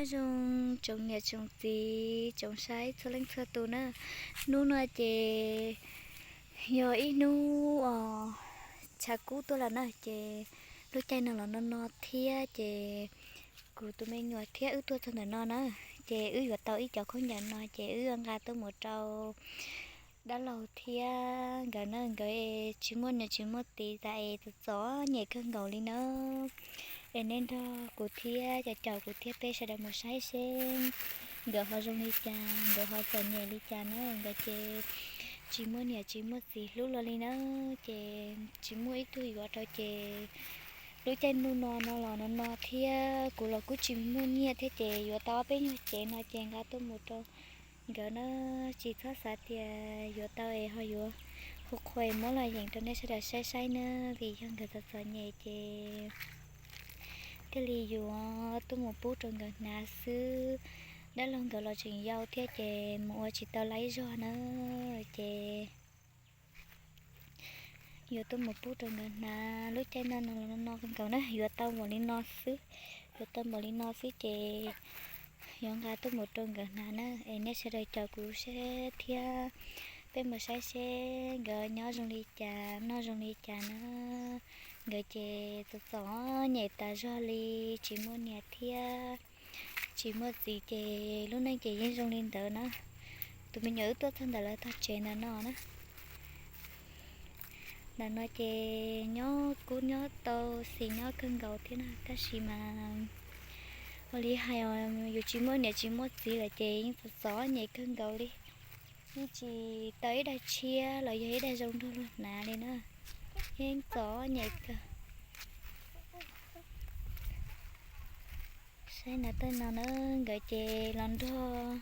Zoo tsoom niam tsoom txiv tsoom saib txhua leej txhua tus na, hnub no ces yog ib hnub os tshav kub tuaj lawm na, ces lub caij no los no no thiab ces kuv tus me nyuam thiab wb tuaj txog ntawm no na, ces wb yuav tau ib cov khaub ncaws no ces wb nqa tuaj mus rau dab laug thiab nkawd na, nkawd tsis muaj niam tsis muaj txiv tas es txom txom nyem kawg nkaus li na. Es nej nrog kuv thiab cov caum kuv thiab peb sawv daws mus saib seb nkawd ho zoo li cas, nkawd ho txom nyem li cas na, nkawd ces tsis muaj niam tsis muaj txiv hlub los li na, ces tsis muaj ib tug yuav rau ces lub caij ntuj no no los no no thiab kuv los kuj tsis muaj nyiaj thiab ces yuav tau ob peb nyuag cev no ces nqa tuaj mus rau nkawd na, tsis txhob xav tias yuav tau es ho yuav hu qhuas muab los yeem rau nej sawv daws saib saib na, vim yog nkawd txom txom nyem ces thiaj li yuav tuaj mus pub rau nkawd hnav xwb. Dab laug nkawd los tseem yau thiab ces mus ua tsis tau laib zog na, ces yuav tuaj mus pub rau nkawd hnav. Lub caij no no no no kawg nkaus na, yuav tau npaum li no xwb, yuav tau npaum li no xwb ces yuav nqa tuaj mus rau nkawd hnav na. Es nej sawv daws caum kuv seb thiab peb mus saib seb nkawd nyob zoo li cas noj zoo li cas na. Nkawd ces txom txom nyem tas zog li, tsis muaj niam thiab tsis muaj txiv ces lub neej ces yeej zoo li ntawd na. Tus me nyuam wb tuaj txog ntawm lawv tog tsev ntawm no na. Ntawm no ces nyob kub nyob tau xis nyob kawg nkaus thiab na, tab sis mas ua li hais yus tsis muaj niam tsis muaj txiv lawm ces yeej txom txom nyem kawg nkaus li. Yeej tsis tau ib daig tshiab los yog ib daig zoo nrog luag hnav li na, yeej txom nyem kawg. Saib na, tej no na, nkawd ces los nrog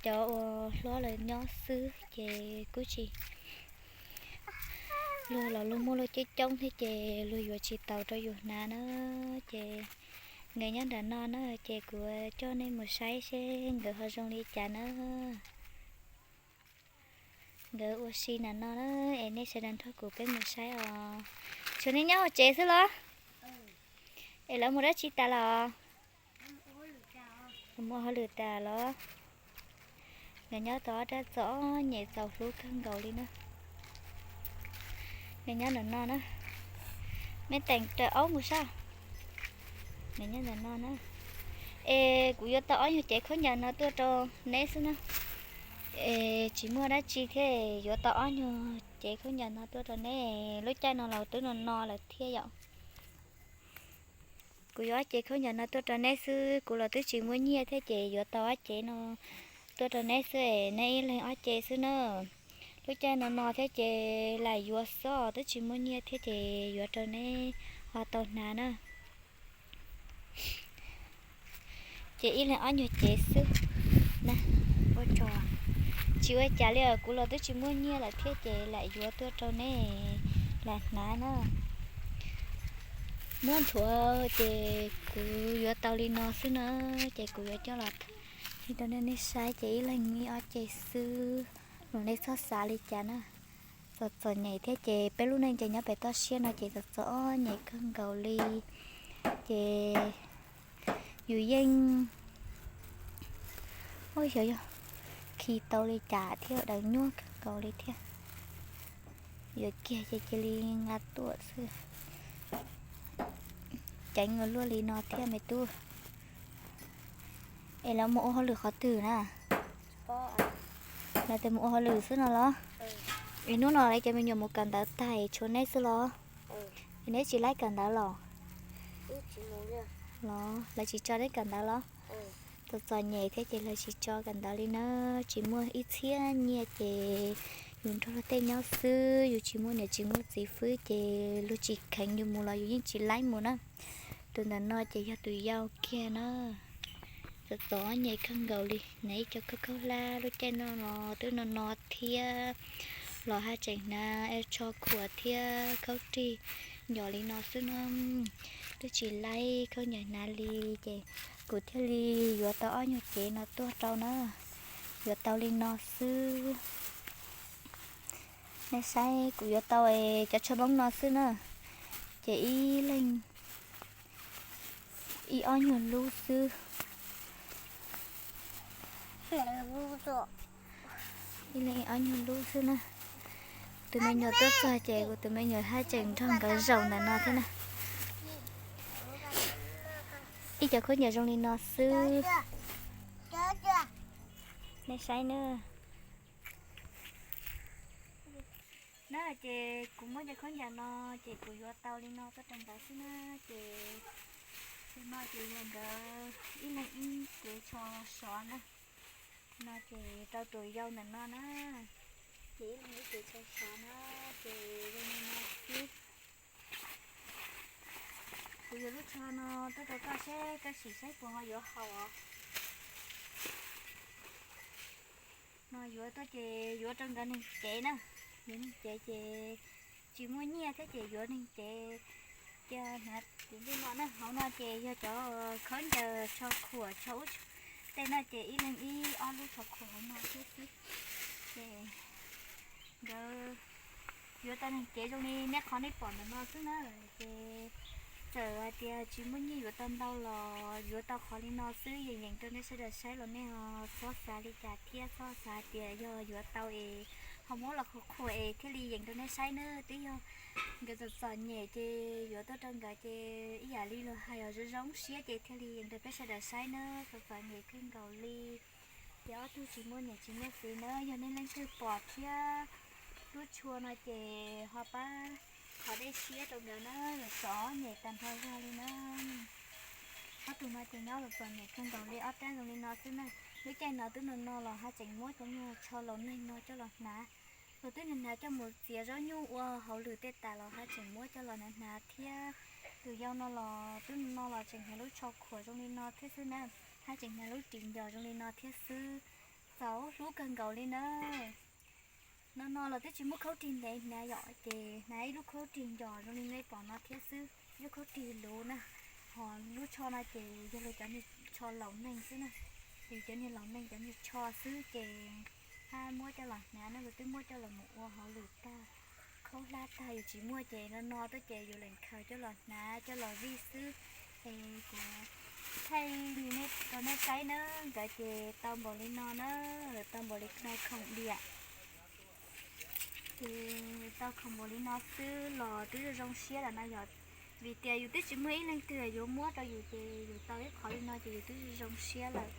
cov uas hlob lawv nyob xwb ces kuj tsis, luag los luag muaj luag coob coob thiab ces luag yuav tsis taus rau yus hnav na. Ces nkawd nyob nram no na, ces kuv coj nej mus saib seb nkawd ho zoo li cas na. Nkawd ua si nram no na, es nej sawv daws nrog kuv peb mus saib os. Tshuav nej nyob hauv tsev xwb los? Es lawv mus dab tsi tas los? Lawv mus hauj lwm tas los? Nkawd nyob tau ob rab txom nyem txaus hlub kawg nkaus li na. Nkawd nyob nram no na. Nej teem raws aub mus saib. Nkawd nyob nram no na. Es kuv yuav tau ob nyuag cev khaub ncaws no tuaj rau neb xwb na. Es tsis muaj dab tsi thiab, yuav tau ob nyuag cev khaub ncaws no tuaj rau neb. Lub caij no los twb no no lawm thiab yom. Kuv yuav ob cev khaub ncaws no tuaj rau neb xwb, kuv los twb tsis muaj nyiaj thiab ces yuav tau ob cev no tuaj rau neb xwb es neb ib leeg ob cev xwb na. Lub caij no no thiab ces lam yuav xwb, twb tsis muaj nyiaj thiab ces yuav rau neb ho tau hnav na. Ces ib leeg ob nyuag cev xwb na. Tsis ua cas li os, kuv los twb tsis muaj nyiaj lawm thiab ces lam yuav tuaj rau neb lam hnav na. Muab nthuav ces kuv yuav tau li no xwb na, ces kuv yuav coj los rau nej saib ces ib leeg ib ob cev xwb, los nej txhob xav li cas na. Txom txom nyem thiab ces peb lub neej ces nyob pem toj siab no ces txom txom nyem kawg nkaus li. Ces yus yeej, ua xyov yog khi tau li cas thiab, daws nyuaj kawg nkaus li thiab. Yuav kiag ces cia li nqa tuaj xwb. Ceev ua luaj li no thiab me tub. Es lawv mus ua hauj lwm qhov twg na? Lawv tias mus ua hauj lwm xwb no los? Es hnub no lawv cov me nyuam mus kawm ntawv tag es tshuav neb xwb los? Es neb tsis laib kawm ntawv los? Los lawv tsis tso neb kawm ntawv los? Txom txom nyem thiab ces lawv tsis tso kawm ntawv li na. Tsis muaj ib txhiab nyiaj ces yus nrog luag tej nyob xwb, yus tsis muaj niam tsis muaj txiv fwb ces luag tsis kheev yus mus los yus yeej tsis laib mus na. Tus ntawm no ces yog tus yau kiag na. Txom txom nyem kawg nkaus li, hnav ib co khaub khaub hlab, lub caij no los twb no no thiab, los haj tseem hnav tsho khuam thiab khaub rig ncov li no xwb no. Twb tsis laib khaub ncaws hnav li, ces kuv thiaj li yuav tau ob nyuag cev no tuaj rau na. Yuav tau li no xwb. Nej saib kuv yuav tau cov tsho Hmoob no xwb na. Ces ib leeg ib ob nyuag lub xwb. Ib leeg ob nyuag lub xwb na. Tus me nyuam tuaj txog ces kuv tus me nyuam haj tseem nrog nkawd zaum ntawm no thiab na. Ib cov khaub ncaws zoo li no xwb. Nej saib na. Na ces kuv muab cov khaub ncaws no ces kuv yuav tau li no tuaj rau nkawd xwb na. Ces li no ces yog nkawd ib leeg ib cev tsho sov na. No ces rau tus yau ntawm no na, ces ib leeg ib cev tsho sov na, ces zoo li no xwb. Kuv yuav lub tsho no tuaj rau koj seb koj sim saib puas ho yuav haum os. No yuav tuaj ces yuav rau nkawd neeg cev na, yuav neeg cev ces tsis muaj nyiaj thiab ces yuav neeg cev. Cia hnav tim ntej no na, hauv no ces yog cov khaub ncaws tsho khuam tsho ub tej no ces ib leeg ib ob lub tsho khuam hauv no thiab xwb. Ces nkawd yuav tau neeg cev zoo li nej qhov nej pom ntawm no xwb na. Ces txawm hais tias tsis muaj nyiaj yuav tau ntau los yuav tau qhov li no xwb yeej yeem rau nej sawv daws saib los nej ho txhob xav li cas thiab txhob xav hais tias yog yuav tau es ho muab los khuam khuam es thiaj li yeem rau nej saib na. Twb yog nkawd txom txom nyem ces yuav tuaj rau nkawd ces ib yam li luag hais os zoo zoo siab ces thiaj li yeem rau peb sawv daws saib na. Txom txom nyem kawg nkaus li. Ces ob tug tsis muaj niam tsis muaj txiv na, yog nej leej twg pom thiab lub tsho no ces ho pab qhov dej siab rau nkawd na, txom nyem tag nrho zog li na. Ob tug no ces nyob los txom nyem kawg nkaus li, ob rab zoo li no xwb na. Lub caij no twb no no los haj tseem muab cov nyuag tsho laus neeg no coj los hnav. Luag twb hnav coj mus txiav zaub nyuj ua hauj lwm tej tas los haj tseem muab coj los hnav hnav thiab. Tus yau no los twb no no los tseem hnav lub tsho khuam zoo li no thiab xwb na, haj tseem hnav lub ris ncos zoo li no thiab xwb. Txaus hlub kawg nkaus li na. No no los twb tsis muaj khaub rig ntev hnav yom, ces hnav ib lub khaub rig ncos zoo li nej pom no thiab xwb, ib lub khaub rig luv na. Ho lub tsho no ces yog luag cov niag tsho laus neeg xwb na, ces cov niag laus neeg cov niag tsho xwb ces haj muab coj los hnav na, luag twb muab coj los mus ua hauj lwm tag, khaub hlab tag yus tsis muaj ces no no tuaj ces yus leem khaws coj los hnav coj los zij xwb. Es kuv thaij li rau nej saib na, nkawd ces tau npaum li no na, tau npaum li no khoom diam. Ces tau khoom npaum li no xwb los twb zoo zoo siab lawm no yom. Vim tias yus twb tsis muaj ib leeg twg yuav muab rau yus ces yus tau ib qhov li no ces yus twb zoo zoo siab lawm.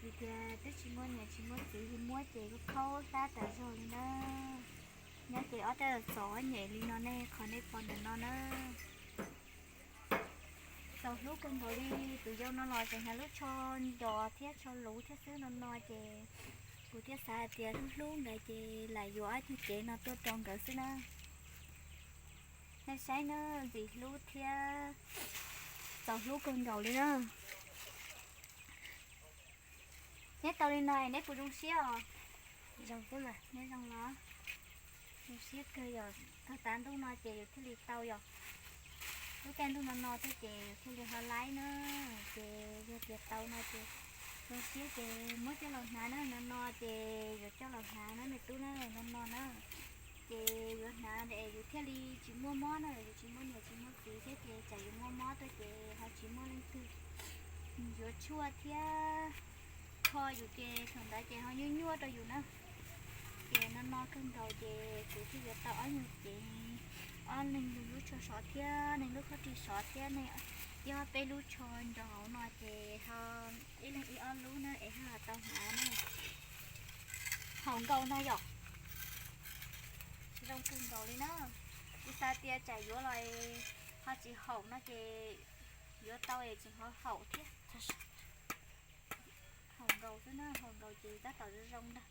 Vim tias twb tsis muaj niam tsis muaj txiv yus muab ces kuj khaub hlab tas zog li na. Nyob ces ob rab txom nyem li no nej qhov nej pom ntawm no na. Txaus hlub kawg nkaus li, tus yau no los tseem hnav lub tsho ncos thiab tsho luv thiab xwb no no ces kuv thiaj xav hais tias hlub hlub nkawd ces lam yuav ob tug cev no tuaj rau nkawd xwb na. Nej saib na, ntxim hlub thiab txaus hlub kawg nkaus li na. Neb tau li no es neb puas zoo siab os? Zoo xwb mas, neb zoo los? Zoo siab kawg yom, txog tav ntuj no ces yus thiaj li tau yom. Lub caij ntuj no no thiab ces yus thiaj li ho laib na, ces yog tias tau no ces zoo siab ces muab coj los hnav na, no no ces yuav coj los hnav na me tub na, no no na. Ces yuav hnav es yus thiaj li tsis muaj mob na, yus tsis muaj niam tsis muaj txiv thiab ces tsam yus muaj mob tuaj ces ho tsis muaj leej twg yuav tshuaj thiab kho yus ces thaum ntawd ces ho nyuaj nyuaj rau yus na. Ces no no kawg nkaus ces kuv thiaj yuav tau ob nyuag cev, ob neeg lub tsho sov thiab neeg lub khaub rig sov thiab neeg ib ob peb lub tsho ncov hauv no ces ho ib leeg ib ob lub na es ho tau hnav na. Haum nkaus no yom. Zoo kawg nkaus li na. Kuv xav tias tsam yuav los ho tsis haum no ces yuav tau es tseem ho haum thiab. Haum nkaus xwb na, haum nkaus ces tab tom zoo zoo ntag.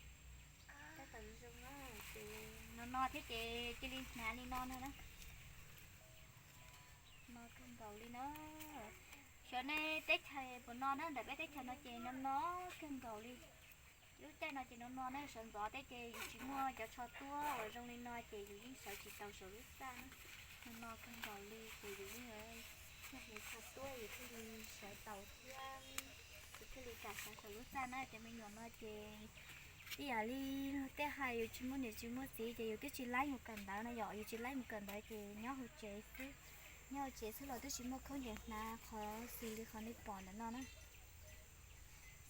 Tab tom zoo zoo na, ces no no thiab ces cia li hnav li no no na. No kawg nkaus li na. Xyov nej teb chaws puas no na, ntawm peb teb chaws no ces no no kawg nkaus li. Lub caij no ces no no na, sawv ntxov teb ces yus tsis muaj cov tsho tuab uas zoo li no ces yus yeej sawv tsis tau saum lub txaj na. No no kawg nkaus li ces yus yeej thiaj hnav tsho tuab yus thiaj li sawv tau thiab, yus thiaj li kam sawv saum lub txaj na. Cov me nyuam no ces ib yam li tej hais yus tsis muaj niam tsis muaj txiv ces yus twb tsis laib mus kawm ntawv no yom, yus tsis laib mus kawm ntawv ces nyob hauv tsev xwb. Nyob hauv tsev xwb los twb tsis muaj khaub ncaws hnav qhov xws li qhov nej pom ntawm no na.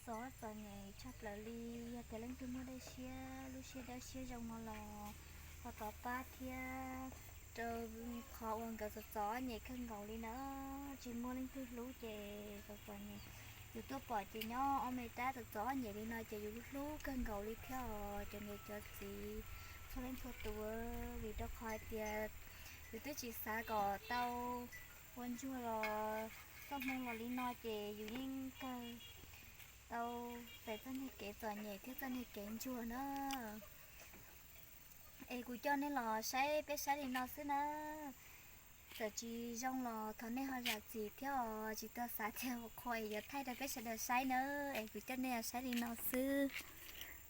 Txom txom nyem tshaj plaws li, yog tias leej twg muaj dej siab, lub siab dawb siab zoo no los ho tau pab thiab, rau qhov uas nkawd txom txom nyem kawg nkaus li na, tsis muaj leej twg hlub ces txom txom nyem. Yus tuaj pom ces nyob ob me rab txom txom nyem li no ces yus hlub kawg nkaus li thiab os cov niam cov txiv, txhua leej txhua tus, vim rau qhov hais tias yus twb tsis xav kom tau ua ntsuag los txoj hmoo los li no ces yus yeej kawg tau txais txoj niag kev txom nyem thiab txoj niag kev ntsuag na. Es kuv coj nej los saib peb saib li no xwb na. Txawm tsis zoo los thov nej ho zam txim thiab os, tsis tau xav tias qhua es yuav thaij rau peb sawv daws saib na, es kuv coj nej los saib li no xwb.